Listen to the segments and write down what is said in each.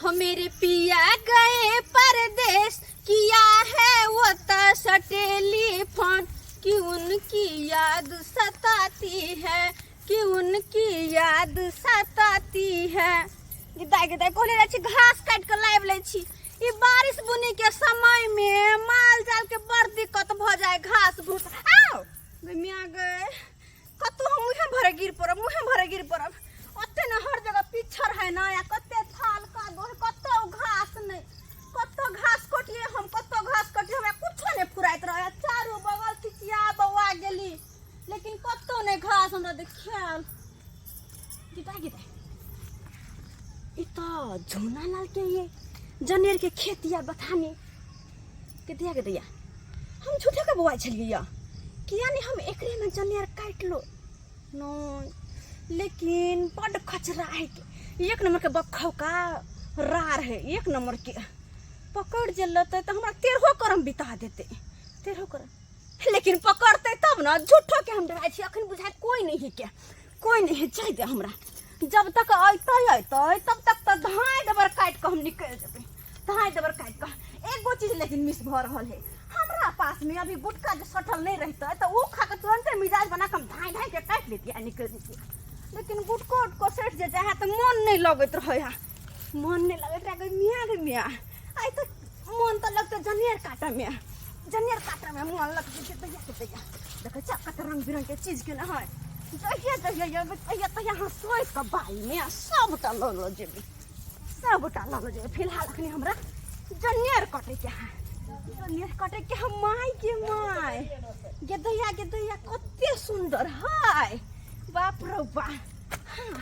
हो मेरे पिया गए परदेश, किया है वो तो टेलीफोन, कि उनकी याद सताती है, कि उनकी याद सताती है। गिदाय गिदाय कहले जाइ छी घास काटि कऽ लाबि लै छी। ई बारिश बुनी के समय में माल जाल के बड़ दिक्कत भऽ जाय घास भूस। आओ गै मियाँ गै, कतौ हम मुँहे भरे गिर पड़ब, मुँहे भरे गिर पड़ब। ओते ने हर जगह पिछड़ है ना, या कते थाल कादो है, कतौ घास नहि, कतौ घास कटिए हम, कतौ घास कटिए हमरा कुछो नहि फुराइत रहे। चारू बगल चिचिया बौआ गेली, लेकिन कतौ नहि घास हमरा देखायल। गिदा गिदा ई तऽ झोना लाल के ये जनेर के खेत या बथानी के दिया के दैया। हम झूठे के बौआइ छलियै या, किया नहीं हम एकरे में जनेर काटि लो नहीं, लेकिन बड खचरा है के एक नंबर के बखौका रार है, एक नंबर के पकड़ जे लेतै तऽ हमरा तेरहो करम बिता देतै, तेरहो करम। लेकिन पकड़तै तब ना, झूठो के हम डराइ छी। अखन बुझाइ कोई नहीं है के, कोई नहीं है, जाय दे हमरा। जब तक अयतै अयतै तब तक तऽ धाँइ देबर काटि कऽ हम निकलि जेबै, धाँइ देबर काटि कऽ। एगो चीज लेकिन मिस भऽ रहल है हमरा पास में, अभी गुटका जे सटल नहीं रहतै तऽ ओ खा कऽ तुरंते मिजाज बना कऽ हम धाँइ धाँइ के काटि लेतियै आ निकलि जैतियै। लेकिन गुटको उटको सटि जे जाइ है तऽ मन नहीं लगैत रहै है, मन नहीं लगैत रहै। गै मियाँ गै मियाँ, आइ तऽ मन तऽ लगतै जनेर काटऽमे, जनेर काटऽमे मन लगतै। के दैया के दैया देखै छियै कते रंग बिरंग के चीज केने है। जहिया जहिया एबै तहिया तहिया अहाँ सोचि कऽ बाईमे आ सबटा लऽ लऽ जेबै, सबटा लऽ लऽ जेबै। फिलहाल अखनी हमरा जनेर कटैके है, जनेर कटैके है। माय के my, गे दैया गे दैया कते सुन्दर है, बाप रौ बा। हाँ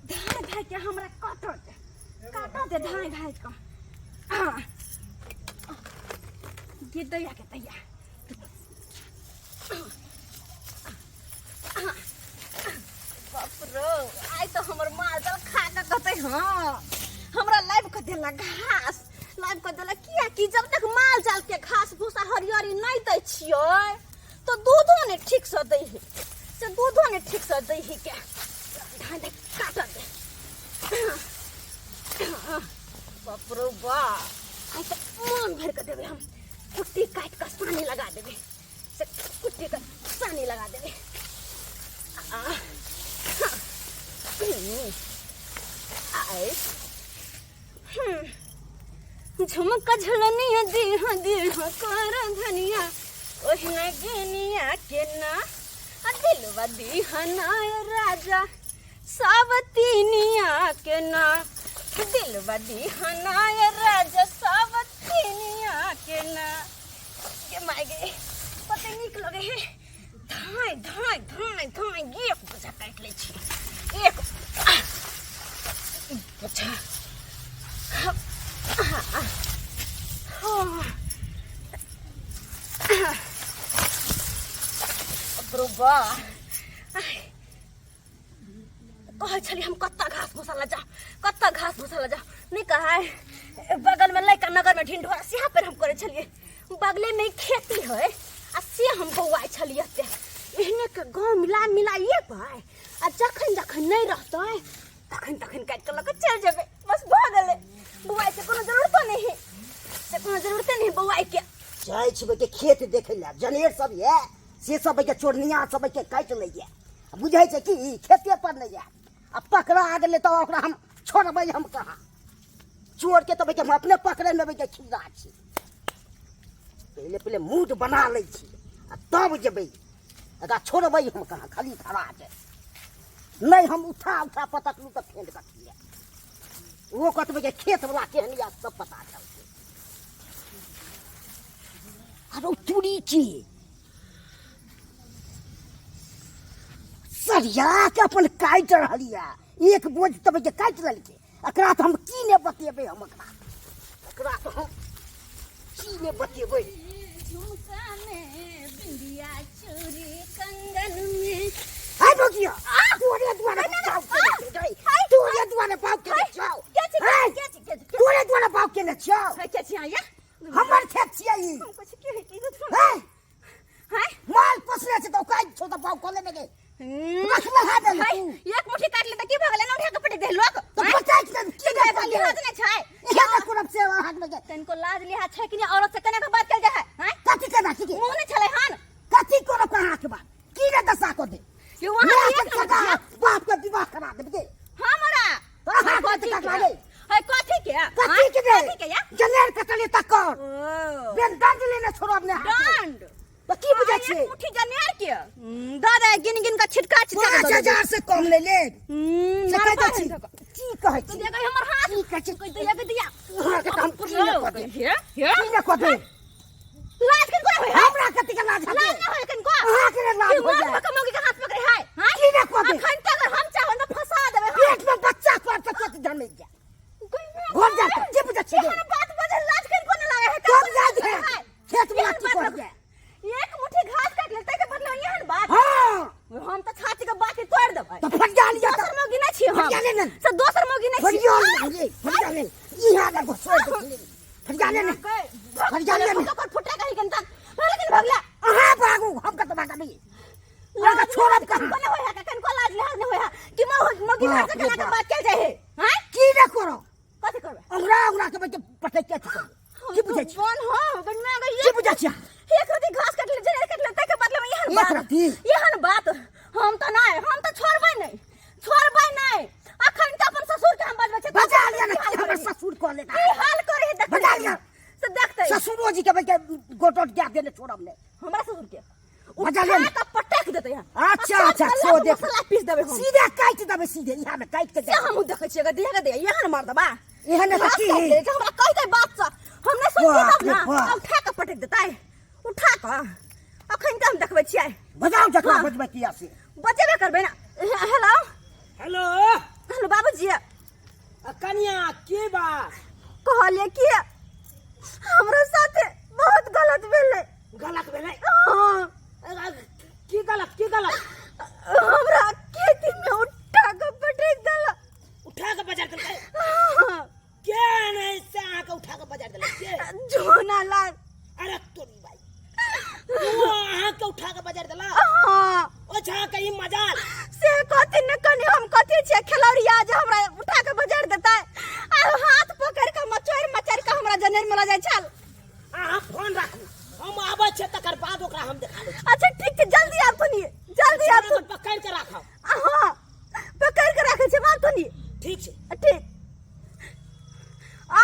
धाय धाय के हमरा काटऽ दे, काटऽ दे धाय धाय कऽ। हाँ गे दैया के दैया, बाप रो, आइ तऽ हमर माल जाल खा कऽ कहतै हँ हमरा लाबि कऽ देलक घास, लाबि कऽ देलक। कियाकि जब तक माल जाल के घास भूसा हरियरी नहि दै छियै तऽ दूधो नहि ठीकसँ दै है, से दूधो नहि ठीकसँ दै है के। धान धान काटऽ दे, बाप रो बा। आइ तऽ मन भरि कऽ देबै हम, कुट्टी काटि कऽ सानी लगा देबै, से कुट्टी कऽ सानी लगा देबै। आइ झुमका झुलनिया देह देह कर धनिया, ओहिना गेनिया के ना आ दिलवा दीहना राजा सब तीनिया के ना, दिलवा दीहना राजा सब तीनिया के ना। के my गे कते नीक लगे हे, धाय धाय धाय धाय एक बोझा काटि लै छी, एक बोझा। बाप बा, कहै छलियै हम कत्ता घास भूसा लऽ जाउ, कत्ता घास भूसा लऽ जाउ, नहि कहै बगलमे लैका नगरमे ढिंढोरा सेहा पर हम करै छलियै। बगलेमे खेती है आ से हम बौआइ छलियै एते एहने के गाँव मिला मिला एबै आ जखन जखन नहि रहतै तखन तखन काटि कऽ लऽ कऽ चलि जेबै, बस भऽ गेलै। बौआइके कोनो जरूरतो नहि है, से कोनो जरूरते नहि है बौआइके। जाइ छी के खेत देखै लए, जनेर सब यऽ से सब के चोरनिया सब के काटि लैए, बुझै छै कि खेते पर नहि आयत आ पकड़ा गेलै तऽ ओकरा हम छोड़बै हम कहाँ? चोरके तऽ हम अपने पकड़ैमे के खीरा छी। पहिले पहिले मूड बना लै छी आ तब जेबै, एकरा छोड़बै हम कहाँ? खाली धरा छै नहि, हम उठा उठा पटकलहुँ तऽ फेर कथी यऽ? ओ कतबै के खेतवला केहन यऽ सब पता चलतै। आरो तुरी की सरिया के अपन काटि रहल यऽ, एक बोझ तब के काटि लेलकै। एकरा तऽ हम की नहि बतेबै, हम एकरा एकरा तऽ हम की नहि बतेबै। झुमका में बिंदिया चूड़ी कंगन में हाय बगिया, तोरे दुआरे बाप केने छौ, तोरे दुआरे बाप केने छौ, तोरे दुआरे बाप केने छौ। के छी या? हमर खेत छियै ई। हम कुछ के है की? हैं हैं माल पोसने छै तऽ काटि छौ तऽ बाप कऽ लेने गे, रखले है देल हाय तू। एक मुट्ठी काटि ले तऽ की भऽ गेलै? ना उठा के पटक दे लोग तऽ पटकि दे की के नहि लिहाज नहि छै। तनिको लाज लिहाज छै कि नहि औरत से केना के बात कयल जाइ है हैं? कथी केना की मुँह नहि छलै हन कथी कोनो कहाँ के बात की रे दशा को दे कि वहाँ मैं एक अपन नंबर सगा छियै। बाप के विवाह करा देब गे हमरा अहाँ कथी कथी के करा ले? है कथी के कथी के दे कथी के या जनेर कटले तक कर ओ बेन दंड लेने छोड़ब ने हाथ दंड तो की बुझै आ, छियै एक मुट्ठी जनेर के दादा गिन गिन के छिटका छिटका के पाँच दऽ देबै। हजार से कम ले ले से मारबा कहै छी है तो। की कहै तो छी दिया गई हमर हाथ की कहै छी कोई दिया के दिया अहाँ के तऽ हम की ने कऽ देब हे हे की ने कऽ देब लाज किनको होय है हमरा कथी के लाज लाज हेतै ना होय किनको अहाँ के ने लाज कि हो मर्द जाए के मौगी के हाथ पकड़े है हां की ने कऽ देब अखन तक अगर हम चाहब त फंसा देबै हम। पेट में बच्चा पर तऽ कत जमै जाए घर जा के की बुझै छियै एहन बात बजल लाज किनको न लागे है कब जाए है खेत में की कर जाए एक मुट्ठी घास काट लेतै के बदले एहन बात हाँ हम त छाती के बात तोड़ देबै तऽ फटिया लिअ तऽ दोसर मौगी नै छी हम फटिया ले ने से दोसर मौगी नै छी फटिया ले फटिया ले इहाँ लग छोड़ दे फटिया ले ने फटिया ले ने ओकर फुटा कही कन तक लेकिन भगला अहाँ भागू हम कतऽ भागबै अहाँ छोड़ब कहाँ कोने होय है कनको लाज लिहाज नै होय है कि मौगी बाप मार के रे केना के बाप। बात कयल जाय है हैं की ने करो कथि करबै अंगरा अंगरा के बच्चे पटक के अथी करबै की बुझै छी बन हो गन्ना गई की बुझै छी एक रति घास काटले जनेर काटले तै के बदले में एहन एक बात रत्ती? एहन बात हम त नै हम त छोड़बै नै छोड़बै नै अखन त अपन ससुर के हम बजबै छी बजा लिअ ने की हमर ससुर कऽ लेता की हाल करे है देखते बजा लिअ। से देखते ससुरो जी के बच्चे गोटोट गैप देने छोड़ब ने हमरा ससुर के बजा लिअ ने। उठा के पटक देते हैं अच्छा अच्छा सो देख मसाला पीस देबै हम सीधे काटि देबै सीधे इहाँ में काटि के से हमहूँ देखै छियै अगर दिया के दिया यहाँ मार देबा एहन ने घास की काटि ले, हमरा कहि दे बात से हम नहि सुनती बाप तब रे ना बाप। उठा के पटक देतै उठा के अखन तऽ हम देखबै छियै बजाउ जकरा हाँ। बजबै किया से बजेबे करबै ना हेलो हेलो हेलो बाबूजी आ कनिया के बात कहलियै कि हमरा साथे बहुत गलत भेलै गलत भेलै हाँ, की गलत की गलत हमरा खेती में उठा के पटक देलक उठा के बजार देलकै हाँ, के नहीं से अहाँके उठा के बजार देलकै के झोना लाल अरे तोरी भाई तू अहाँके उठा के बजार देला हाँ ओ छा कहीं मजाल से कथी ने कनी हम कथी छियै खेलौड़िया जे हमरा उठा के बजार देतै आ हाथ पकड़ के मचोड़ मचोड़ के हमरा जनेर में लऽ जाइ छल अहाँ फोन राखू हम आबै छियै तकर बाद ओकरा हम देखा लै अच्छा ठीक छै जल्दी आबथुन जल्दी छी आबथुन पकड़ के राखब हाँ पकड़ के राखै छियै आबथुन ठीक छै ठीक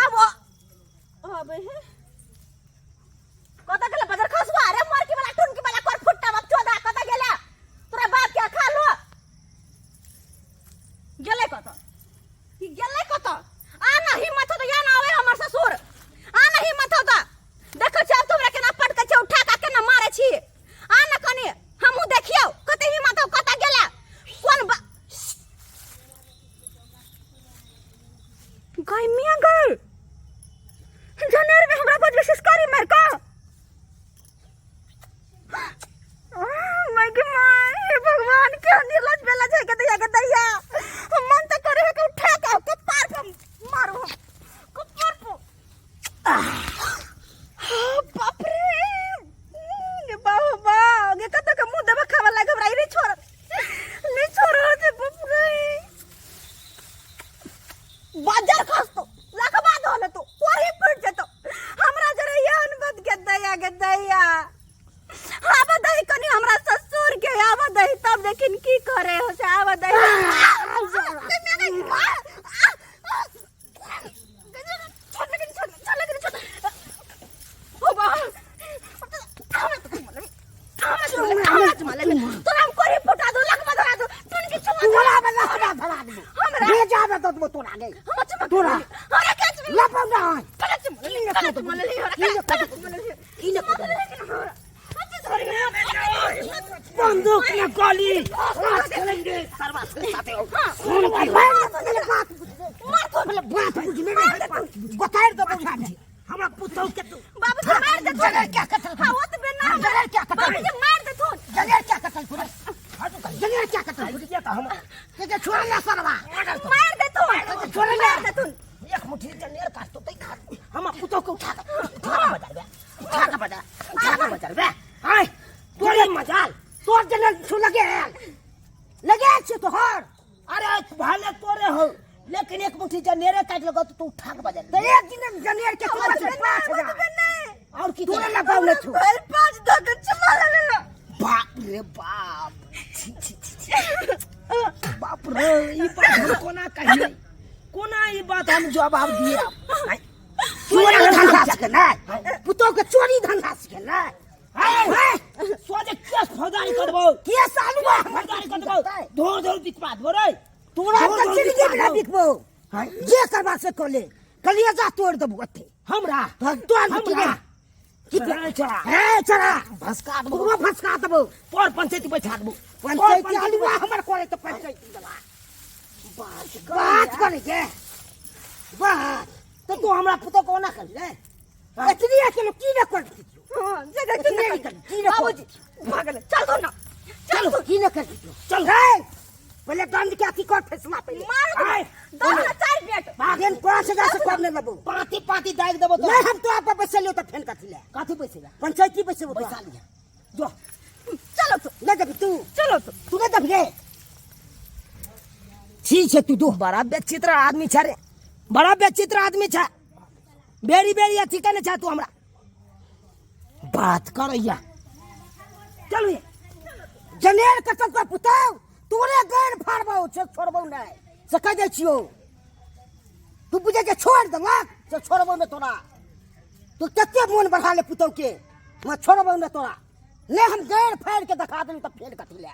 आब आबै है कतऽ गेलै बजर खसुआ रे मरकी वाला टुनकी वाला कर फुट्टा बाप चोदा कतऽ गेलै तोरा बाप के खा लो गेलै कतऽ ई गेलै कतऽ आ ना हिम्मत हो तऽ या ना आवे हमर ससुर आ ना हिम्मत हो तऽ देखै छी आब तोरा केना पटकै छै उठा के केना मारै छी आ ना कनी हमहूँ देखियौ कते हिम्मत हो कतऽ गेलै कोन बा गाय मिया गए जनेर में हमरा बजबे सिस्कारी मार का मैं के माय हे भगवान के निर्लज बेला जाय के दैया के दैया हम मन त करे है के उठा के कपार पर मारू हम कपार पर आह, बाप रे गे बाबा बा गे कत के मुंह देबे खावा लाग हमरा ई नहीं छोड़ नहीं छोड़ रे बाप रे बाजार खसतो लखबा धोले तो कोही पड़ जेतो हमरा जरे एहन बद के दया के दया आब दही कनी हमरा ससुर के आब दही तब देखिन की करे हो से आब दही तोरा हम कोरी फुटा दो लखबा धरा दो तुन की चुमा तोरा में लफड़ा धरा देबो हमरा? भेजा में दऽ देबो तोरा गे हम चुमा तोरा। हमरा के चुमा लपौ ना है की ने की ने बंदूक में गोली आज खेलेंगे सरवा से साथे हो सुन की बात बुझ बात बुझ ले बताइर दबो यहाँ हमरा पुतहु के तू बाबू जी मार देथुन जनेर क्या कतल हाँ वो तो बिना जनेर क्या कतल बाबू जी मार देथुन जनेर क्या कतल पूरे जनेर क्या कतल पूरे किया तऽ हम के छोड़ ले सरवा मार देथुन छोड़ ले मार देथुन एक मुट्ठी जनेर काटतो तै खा हम पुतहु के उठा के उठा के बजार बे उठा के बजार उठा के बजार बे आय तोरे मजाल तोर जनेर छू लगे लगे छे तोहर अरे भले तोरे हो लेकिन एक मुट्ठी जनेरे काट लगो तो तू उठा के बजा तऽ एक दिन जनेर के कीमत छै 5000। और की तोरा लगाव नहि छौ। भरि पाँच दऽ के चुमा ले लेला। बाप रे बाप, छी छी छी छी, बाप रे, ई बात हम कोना कहियै, कोना ई बात हम जवाब दिए? चोरी धंधा छै ने पुतोह के, चोरी धंधा छै ने। सोझे केस फौजदारी कर देबौ। केस आलू फौजदारी कर देबौ, धोर धोर बिकवा देबौ रे। तोरा धोर तऽ धोर जिंदगी बिकवा मे देबौ। बिकबौ, जे करबा से कऽ ले, कलिया तोड़ देबौ अथे। हमरा तोर हमरा की ए, छोड़ा। हे छोड़ा, भसका देबौ। तोरो भसका देबौ। पर पंचायती बैठा देबौ। पंचायती आलुआ हमर करे तऽ पंचायती वाला बात करे के बात। तऽ तू हमरा पुतोह कोना कर ले? एतनी अकेलो की ने कर दियौ? हाँ, जगह की एतनी न कर की ने? बाबूजी भागल चल दो ना। चलो, की ने कर दियौ? चल। हे, पहिले दंड के अथी कर, फैसला पहिले। मार आय। 10,000 बेट फेन 5000 से कम नहि लेबौ। पाँती पाँती दागि देबौ तो। नहीं, हम तो आप बैसलियो तऽ फेन कथी ले? कथी पैसे ला? पंचायती बैसेबो। बैसा लिया जो। चलो तो। नहि देबी तू? चलो तो। तू नहि देबी रे? ठीक छै, तू दो। बड़ा बेचित्र आदमी छै रे, बड़ा बेचित्र आदमी छै। बेरी बेरी अथी केने छै तू हमरा बात करैया। चलू। जनेर कटल तो पुतौ तोरे गैर फाड़बौ से छोड़बौ नहि, से कहि दै छियौ। तू बुझै छै छोड़ि देलक से? छोड़बौ नहि तोरा। तू कते मोन बढ़ा ले पुतौ के, मैं छोड़बौ नहि तोरा। नहि हम गैर फाड़ि के देखा देलहुँ तऽ फेर कथी ले?